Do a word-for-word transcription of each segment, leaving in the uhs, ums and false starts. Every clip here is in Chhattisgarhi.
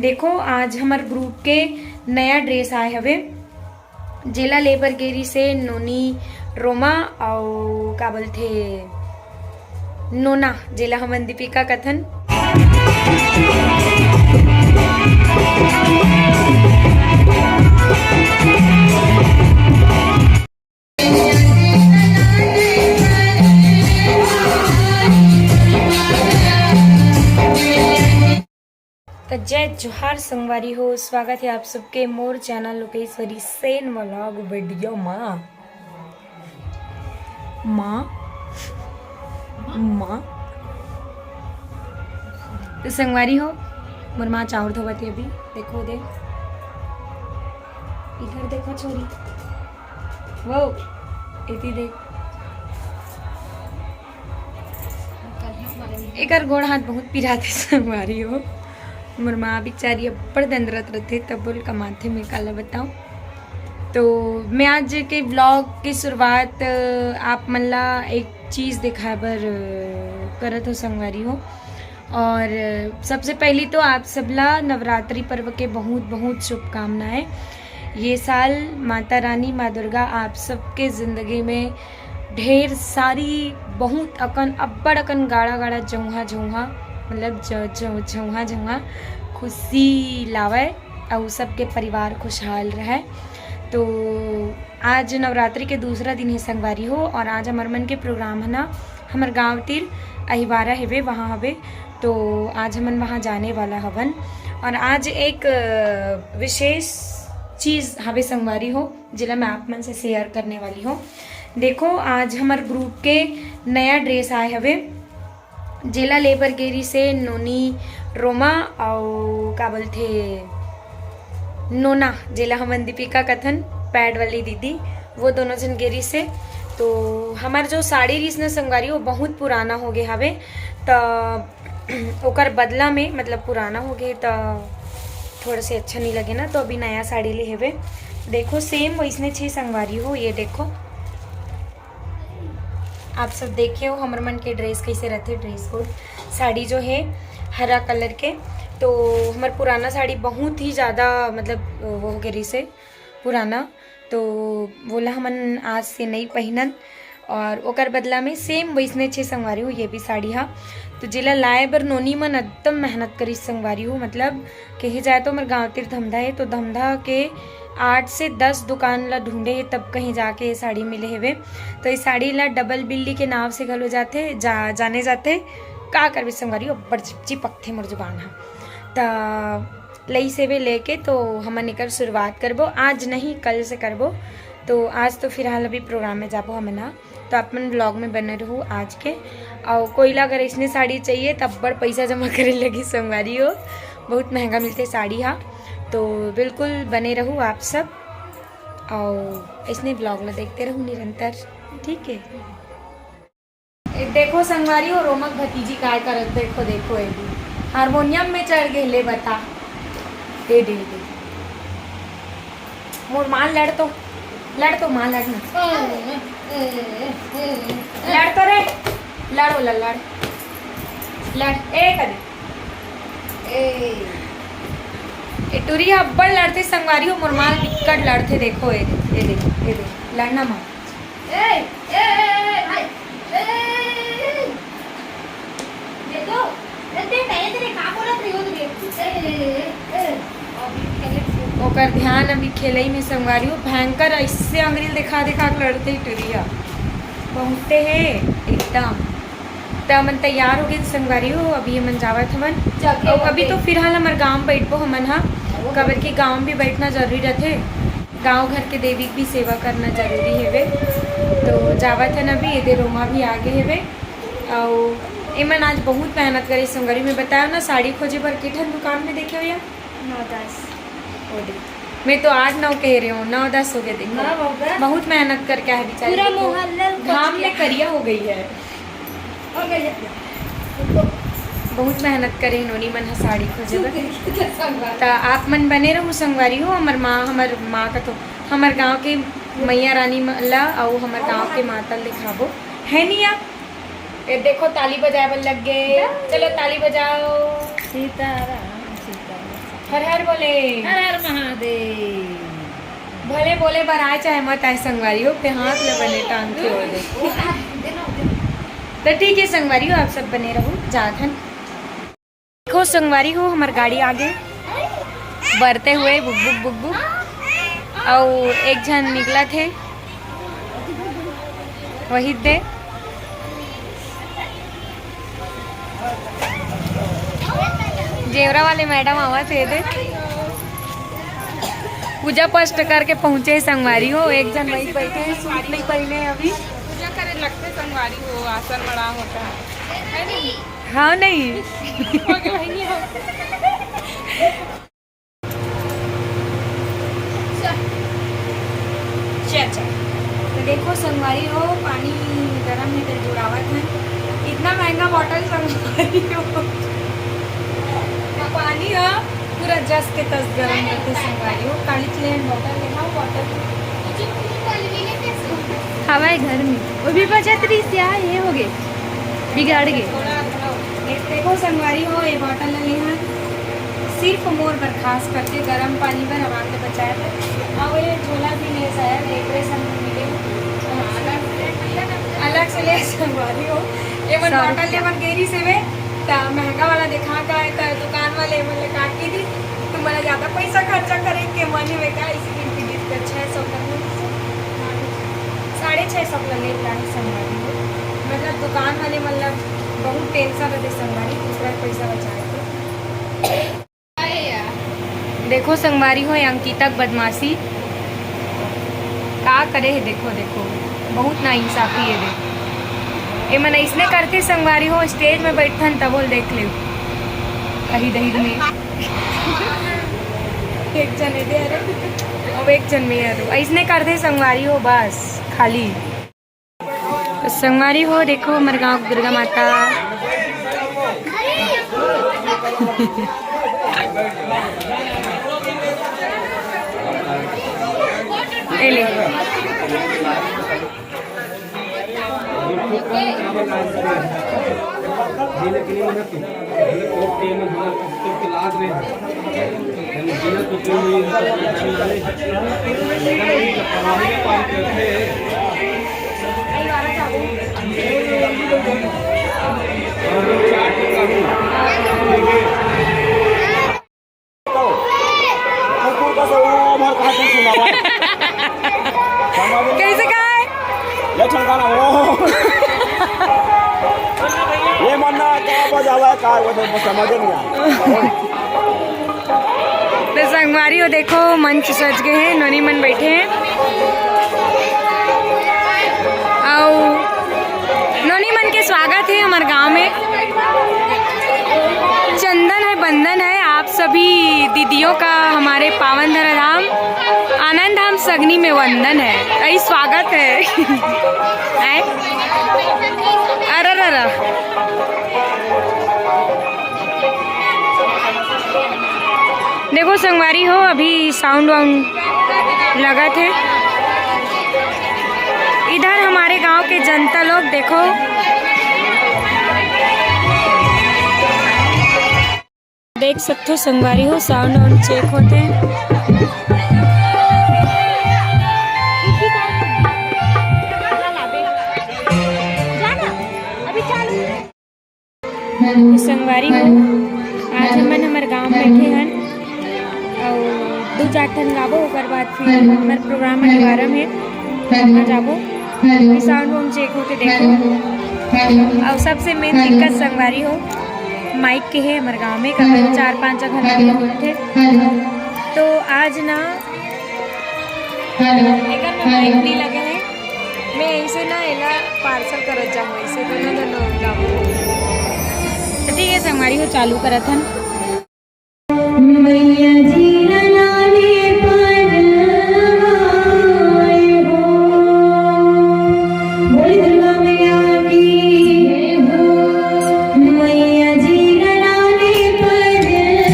देखो, आज हमर group के नया dress आए हवे, जेला लेबर गेरी से नोनी रोमा अउ का बोलथे नोना, जेला हमन दीपिका कथन। त जय जोहार संगवारी हो, स्वागत है आप सबके मोर channel Lokeshwari Sen vlog video मा। माँ, माँ। तो संगवारी हो, मोर माँ चाउर धोवत है अभी। देखो दे, इधर देखो छोरी, वो एती देख। एकर गोड़ हाथ बहुत पिरात है संगवारी हो। मोर माँ बिचारी अब्बड़ दंदरत रथे, तब बोल कमाथे, मैं काला बताऊँ। तो मैं आज के vlog की शुरुआत, अ, आप मन ला एक चीज़ दिखाए बर, अ, करत हो संगवारी हो। और, अ, सबसे पहली तो आप सबला नवरात्रि पर्व के बहुत, बहुत शुभकामनाएं। ये साल माता रानी, माँ दुर्गा आप सबके जिंदगी में ढेर सारी, बहुत अकन, अब्बड़ अकन गाड़ा गाड़ा जौहा जौहा, मतलब ज-, ज-, जौहा जौहा खुशी लावय, अउ सबके परिवार खुशहाल रहय। तो आज नवरात्रि के दूसरा दिन हे संगवारी हो, और आज हमर मन के program है ना, हमर गांव तीर अहिवारा हेवे, वहाँ हवे। तो आज हमन वहाँ जाने वाला हवन, और आज एक, अ, विशेष चीज़ हवे संगवारी हो, जेला मैं आप मन से share करने वाली हूँ। देखो, आज हमर group के नया dress आए हवे, जेला लेबर गेरी से नोनी रोमा अउ का बोलथे नोना, जेला हमन दीपिका कथन, pad वाली दीदी, वो दोनों जन गेरी से। तो हमर जो साड़ी रिस न संगवारी, वो बहुत पुराना हो गए हवे, त ओकर बदला में, मतलब पुराना हो गए त थोड़ा से अच्छा नहीं लगे ना, तो अभी नया साड़ी ले हेवे। देखो same वैसने छे संगवारी हो, ये देखो आप सब देखे हो हमर मन के dress कैसे रहते, dress code। साड़ी जो है हरा colour के, तो हमर पुराना साड़ी बहुत ही ज़्यादा, मतलब वो हो गए रिस हे पुराना, तो वोला हमन आज से नहीं पहनन। और ओकर बदला में same वैसने छे संगवारी हो, ये भी साड़ी हा। तो जेला लाए बर नोनी मन एकदम मेहनत करिस संगवारी हो, मतलब कहे जाए तो हमर गांव तीर धमधा हे, तो धमधा के आठ से दस दुकान ला ढूंढे हे, तब कहीं जाके ये साड़ी मिले हेवे। तो ये साड़ी ला double बिल्ली के नाव से घलो जाथे, जा, जाने जाथे। का करबे संगवारी हो, अब्बड़ चिप-, चिपकथे मोर जुबान हा। त लइस हेवे लेके, तो हमन एकर शुरुआत करबो, आज नहीं कल से करबो। तो आज तो फिलहाल अभी program में जाबो हमन हा, तो आप मन vlog में बने रहू आज के। और कोई ला अगर इसने साड़ी चाहिए, तब बड़ पैसा जमा करे लगी संगवारी हो, बहुत महंगा मिलते साड़ी हा। तो बिल्कुल बने रहू आप सब, और इसने vlog ला देखते रहू निरंतर, ठीक है। ए, देखो संगवारी हो, रोमक भतीजी काय करत, देखो, देखो, ये भी हारमोनियम में चढ़ गए, ले बता, दे, दे, दे। मोर माँ लड़ तो, लड़ तो माँ, लड़ ना। लड़ तो रे, लड़ बोला, लड़, लड़, ए करे। ए, ए टुरी अब्बड़ लड़थे संगवारी हो, मोर माँ बिक्कट लड़थे, देखो, ए दे, ए दे, ए दे, लड़ना माँ। ए, ए, ए, ए, ए, ए, ए, ए, देखो, ए, दे, पहले तेरे का बोलत रही हो तुझे? ए, ए, ए, ए, अभी पहले ओकर ध्यान अभी खेलई में संगवारी हो, भयंकर ऐसे अंगरी दिखा दिखा के लड़ते टुरिया, बहुते हे एकदम। त हमन तैयार हो गए संगवारी हो, अभी हमन जावत हमन। जाके अउ अभी तो फिलहाल हमर गांव बैठबो हमन हा, काबर कि गांव भी बैठना जरूरी रहथे। गांव घर के देवी के भी सेवा करना जरूरी हेवे। तो जावत हन अभी, एदे रोमा भी आगे हेवे। अउ एमन आज बहुत मेहनत करे संगवारी, मैं बताया ना, साड़ी खोजे बर के ठन दुकान में देखे हो या? नौ दस। ओ दे, मैं तो आठ नौ कह रही हूँ, नौ दस हो गए। देखो, हाँ, होगा। बहुत मेहनत करके आए बेचारी, पूरा देखो, मोहल्ला घाम में करिया हो गई है। बहुत मेहनत करे नोनी मन ह साड़ी खोजे बर। त आप मन बने रहू संगवारी हो, हमर माँ, हमर माँ का तो, हमर गांव के मैया रानी म-, ला अउ हमर गांव के माता ल दिखाबो, है निया? ये देखो, ताली बजाए बर लग गए। चलो, ताली बजाओ। सीताराम, सीताराम। हर हर बोले। हर हर महादेव। भले बोले बर आए चाहे मत आए संगवारी हो, पे हाथ ले बने टांग के हो दे। तो ठीक है संगवारी हो, आप सब बने रहो, जात हन। देखो संगवारी हो, हमर गाड़ी आगे बरते हुए बुक बुक बुक बुक, अउ एक झन निकलत हे, वही दे जेवरा वाले मैडम आवत हे दे। पूजा पाठ करके पहुंचे संगवारी हो, एक झन वही बैठे हैं, सूट नहीं पहने अभी। पूजा करे लगते संगवारी हो, आसन मड़ा होता है, है नहीं? हाँ, नहीं। हो गया, वही हो। चल, चल। तो देखो संगवारी हो, पानी गरम है, तो जुड़ावत है। इतना महंगा बॉटल संगवारी हो। पानी हो, पूरा जस के तस गरम रहते संगवारी हो। काली चले बॉटल लेना, बॉटल। हवा है घर में। वो भी बचत रही, क्या ये हो गए? बिगाड़ गए। देखो संगवारी हो, ये बॉटल ले लेना सिर्फ मोर बर, खास करके गरम पानी बर, हमारे बचाए बर। और ये झोला भी ले शायद, एक ड्रेस हम मिले अलग से ले संगवारी हो। ये मन बॉटल ले मन गेरी से वे, त महंगा वाला देखा का है, त दुकान वाले मन ले काट के दी, तुम्हारा ज्यादा पैसा खर्चा करे के मन ही का, इसी दिन की छह सौ तक, साढ़े छह सौ का लेत रही संगवारी हो। मतलब दुकान वाले मतलब बहुत टेंशन रहते संगवारी, दूसरा पैसा बचाए के। देखो संगवारी हो, ये अंकिता के बदमाशी का करे है, देखो, देखो, बहुत ना इंसाफी है। देखो, ये मन ऐसने करते संगवारी हो, स्टेज में बैठन तब बोल देख ले, कही दही में। एक जन एदे अरे, अब एक जन में अरे, ऐसने करते संगवारी हो, बस खाली। तो संगवारी हो, देखो हमर गांव दुर्गा माता। ए ले। कुकुर का से ओम हर कहा तुम सुना भाई। समझ में कैसे कहा है? ये छलकाना ओम। ये मन्ना क्या बजावा है, कहा वो तो समझ नहीं आया। तो संगवारी हो, देखो मंच सज गए हैं, नोनी मन बैठे हैं। आओ। नोनी मन के स्वागत है हमारे गांव में। चंदन है, बंदन है, आप सभी दीदियों का हमारे पावन धरा धाम आनंद धाम सगनी में वंदन है, यही स्वागत है। आए? अरे, अरे, अरे। देखो संगवारी हो, अभी साउंड वाउंड लगत हे। इधर हमारे गांव के जनता लोग देखो, देख सकते हो संगवारी हो, साउंड वाउंड चेक होते हैं। तो संगवारी हो, आज हमन हमर गांव में बैठे हन अउ दू चार ठन गाबो, ओकर बाद फिर हमर प्रोग्राम निवारम है, वहाँ जाबो। साउंड वाउंड चेक होके देखो। अउ सबसे मेन दिक्कत संगवारी हो, माइक के है हमर गांव में, काबर चार पांच जगह लगे होथे। तो आज ना एकर में माइक नहीं लगे है। मैं ऐसे ना एला पार्सल करत जाऊँ, ऐसे दोनों, दोनों गाँव। तो ठीक है संगवारी हो, चालू करत हन। मैया जी लाने पर आए हो। बोल दुर्गा मैया की जय हो। मैया जी लाने पर आए।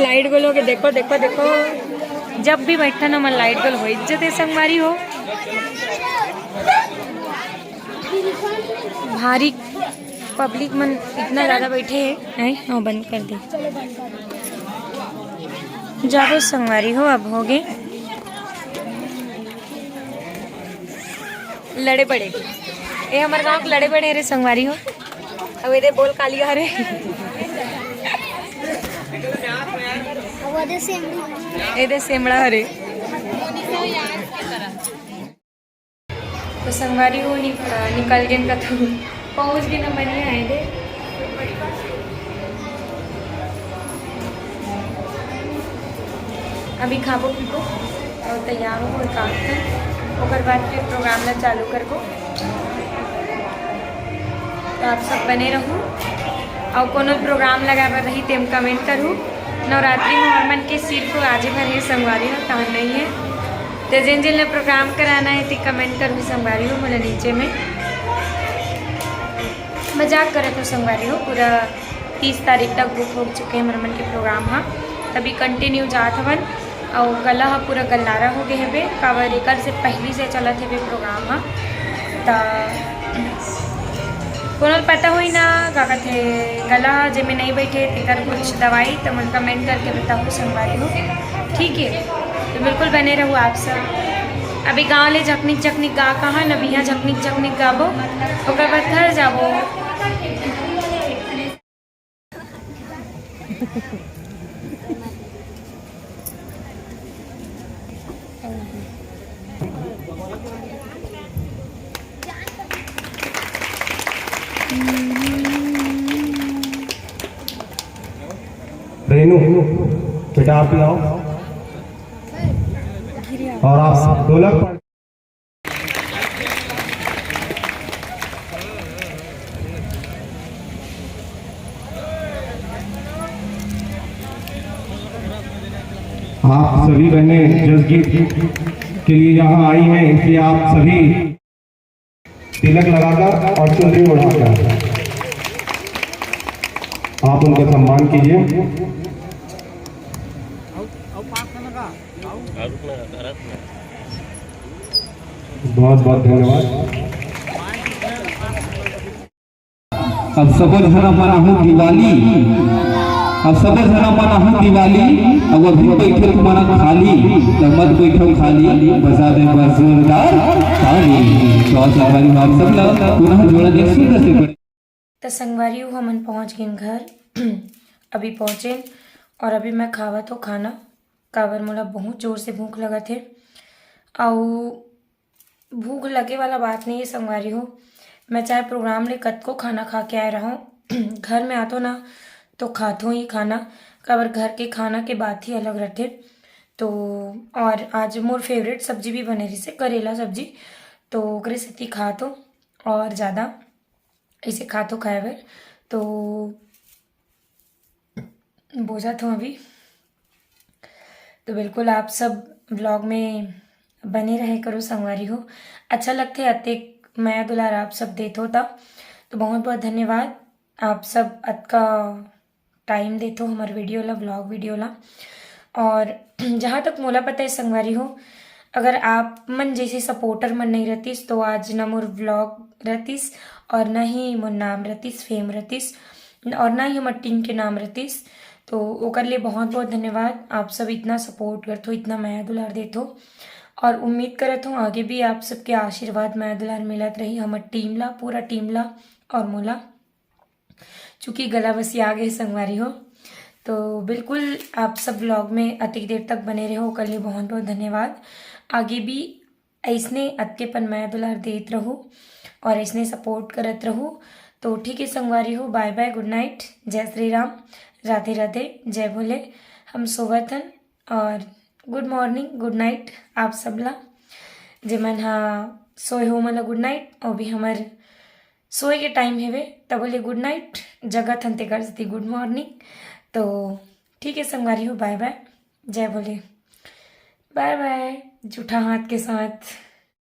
लाइट गोल हो गए, देखो, देखो, देखो। जब भी बैठन हमन लाइट गोल हो जथे संगवारी हो। भारी पब्लिक मन इतना ज्यादा बैठे हैं, हैं? हाँ, बंद कर दे। जाबो संगवारी हो, अब हो गए। लड़े बड़े, ए हमर गांव के लड़े बड़े रे संगवारी हो। अब एदे बोल कालिया रे। एदे सेमड़ा हरे। तो संगवारी हो नि-, अ, निकल गेन कथू, पहुंच गेन हमन ये आए दे। अभी खाबो पीबो और तैयार हो, ओकर बाद फिर प्रोग्राम ला चालू करबो। तो आप सब बने रहू, और कोनो प्रोग्राम लगा बर रही तेम कमेंट करू। नवरात्रि में हमर मन के सिर्फ आजे भर हे संगवारी हो, तहन नहीं है। तो जिन जिन ला प्रोग्राम कराना है, ते कमेंट करू संगवारी हो मोला नीचे में। मजाक करत हो संगवारी हो, पूरा तीस तारीख तक बुक हो चुके हैं हमर मन के प्रोग्राम हा। तभी कंटिन्यू जात हवन, और गला हा पूरा गल्लारा हो गए हवे, काबर एकर से पहली से चलत हवे प्रोग्राम हा। त कोनो ल पता होई ना, का कथे, गला जेमे नहीं बैठे, तेकर कुछ दवाई, त मोला कमेंट करके बताओ संगवारी हो, ठीक है? तो बिल्कुल बने रहू आप सब। अभी गाँव ले झकनिक झकनिक गा कहा न, अभी यहाँ झकनिक झकनिक गाबो, ओकर बाद घर जाबो। रेनू, बेटा आप भी आओ। और आप ढोलक पर आप सभी बहनें जसगीत के लिए यहाँ आई हैं, इसलिए आप सभी तिलक लगाकर और चुनरी ओढ़ाकर आप उनका सम्मान कीजिए। बहुत बहुत धन्यवाद। अब सबो झन मन आहू दिवाली, अब सबो झन मन आहू दिवाली। अब अभी बैठे तुम्हारा खाली, त मत बैठो खाली, बजा दे बस जोरदार ताली। तो संगवारी हो आप सब ला पुनः जोड़ा दे सुंदर से बड़े। त संगवारी हो, हमन पहुंच गेन घर। अभी पहुंचेन और अभी मैं खावत हो खाना, काबर मोला बहुत जोर से भूख लगत हे। अउ भूख लगे वाला बात नहीं है संगवारी हो, मैं चाहे प्रोग्राम ले कतको खाना खा के आए रहूँ, घर में आतो ना तो खातो ही खाना, काबर घर के खाना के बात ही अलग रहते। तो और आज मोर फेवरेट सब्जी भी बने रही से करेला सब्जी, तो ओकरे सेती खातो और ज़्यादा ऐसे खातो खाए बर। तो बोझा थो अभी। तो बिल्कुल आप सब व्लॉग में बने रहे करो संगवारी हो। अच्छा लगथे अतेक मया दुलार आप सब देथो त, तो बहुत बहुत धन्यवाद। आप सब अतका टाइम देथो हमर वीडियो ला, व्लॉग वीडियो ला। और जहाँ तक मोला पता है संगवारी हो, अगर आप मन जैसे सपोर्टर मन नहीं रहतीस तो आज ना मोर व्लॉग रहतीस और ना ही मोर नाम रहतीस, फेम रहतीस और ना ही हमर टीम के नाम रहतीस। तो ओकर लिए बहुत बहुत धन्यवाद। आप सब इतना सपोर्ट करथो, इतना मया दुलार देथो और उम्मीद करत हूँ आगे भी आप सबके आशीर्वाद मया दुलार मिलत रही हमर टीम ला, पूरा टीम ला और मोला। चूँकि गला बसिया गे संगवारी हो, तो बिल्कुल आप सब व्लॉग में अतिक देर तक बने रहो, ओकर लिए बहुत बहुत धन्यवाद। आगे भी ऐसने अतकेपन मया दुलार देत रहू और ऐसने सपोर्ट करत रहू। तो ठीक है संगवारी हो, बाय बाय, गुड नाइट, जय श्री राम, राधे राधे, जय भोले। हम सोवत हन और गुड मॉर्निंग, गुड नाइट आप सबला। जेमन हा सोए हो, ओमन ला गुड नाइट। अभी हमर सोए के टाइम हेवे, त बोले गुड नाइट, जगत हन तेकर सेती गुड मॉर्निंग। तो ठीक है संगवारी हो, बाय बाय, जय भोले, बाय बाय, जूठा हाथ के साथ।